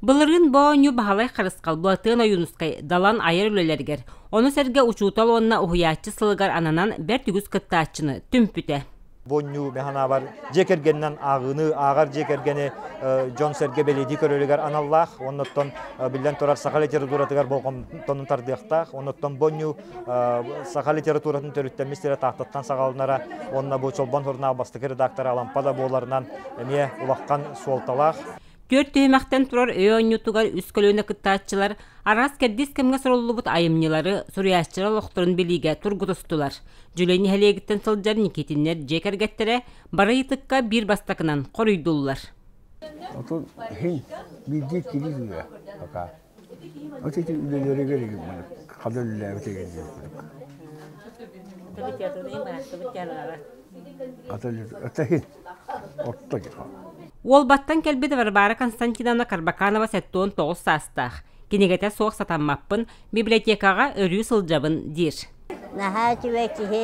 Былырыын бу оонньуу Баһылай Харысхал, Былатыан Ойуунускай, Далан айар үлэлэригэр, ону сэргэ учуутал уонна уһуйааччы сылыгар ананан бэрт үгүс кыттааччыны түмпүтэ. Бу оонньуу мин санаабар дьиэ кэргэнинэн ааҕыыны, ааҕар дьиэ кэргэни дьон-сэргэ бэлиэтии көрөрүгэр аналлаах. Оннуттан биллэн турар саха литературатыгар болҕомтону тардыахтаах. Оннуттан бу оонньуу саха литературатын төрүттэммит сирэ Тааттаттан саҕаланара уонна бу Чолбон сурунаал бастакы редактора Алампа да буоларынан эмиэ улахан суолталаах. Түөрт түһүмэхтэн турар өй оонньуутугар үс көлүөнэ кыттааччылар араас кэрдиис кэмҥэ суруллубут айымньылары, суруйааччылар олохторун билиигэ тургутустулар. Дьүлэй нэһилиэгиттэн сылдьар Никитиннэр дьиэ кэргэттэрэ бары ыйытыкка биир бастакынан хоруйдууллар. Отон иһин биирдии кири үлэ пока. Вот эти үлэлэригэр хада үлэлээбит эгин курдук. Ата иһин отто Уолбаттан кэлбит Варвара Константиновна Карбаканова 79 саастаах. Кинигэтэ суох сатаммаппын, библиотекаҕа өрүү сылдьабын диир. Наһаа үчүгэй киһи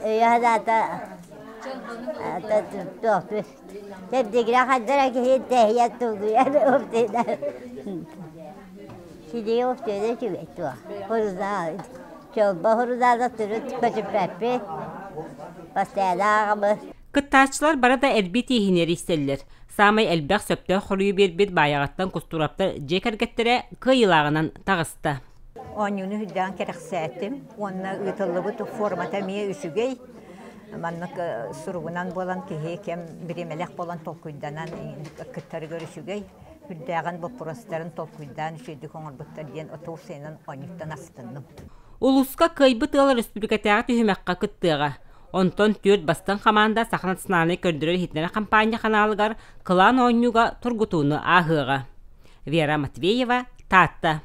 өйө-санаата чэбдигирэ хардара киһи тэһийэр тулуйар Сидиги устуйда үчүгэй туох. Хурузаа чолбо хурузаада төрүт көтүппэппит. Постоянно ааҕабыт. Кыттааччылар бары да эрбии тииһин эрийсэллэр. Саамай элбэх сөптөөх хоруйу биэрбит Баайаҕаттан Кустуураптар дьиэ кэргэттэрэ кыайыылааҕынан таҕыста. Оонньууну үрдээн кэрэхсээтим уонна ыытыллыбыт формата эмиэ үчүгэй. Маннык суругунан буолан киһи кэм бириэмэлээх буолан толкуйданан кыттарыгар үчүгэй. Үрдээҕин боппуруостарын толкуйдаан үчүгэйдик оҥорбуттар диэн отур сайынын оонньууттан астынным. Улууска кыайбыт ыал өрөспүүбүлүкэтээҕи түһүмэххэ кыттыаҕа. Онтон түөрт бастыҥ хамаанда Саха национальнай көрдөрөр-иһитиннэрэр хампаанньа ханаалыгар кылаан оонньууга тургутууну ааһыаҕа. Вера Матвеева, Таатта.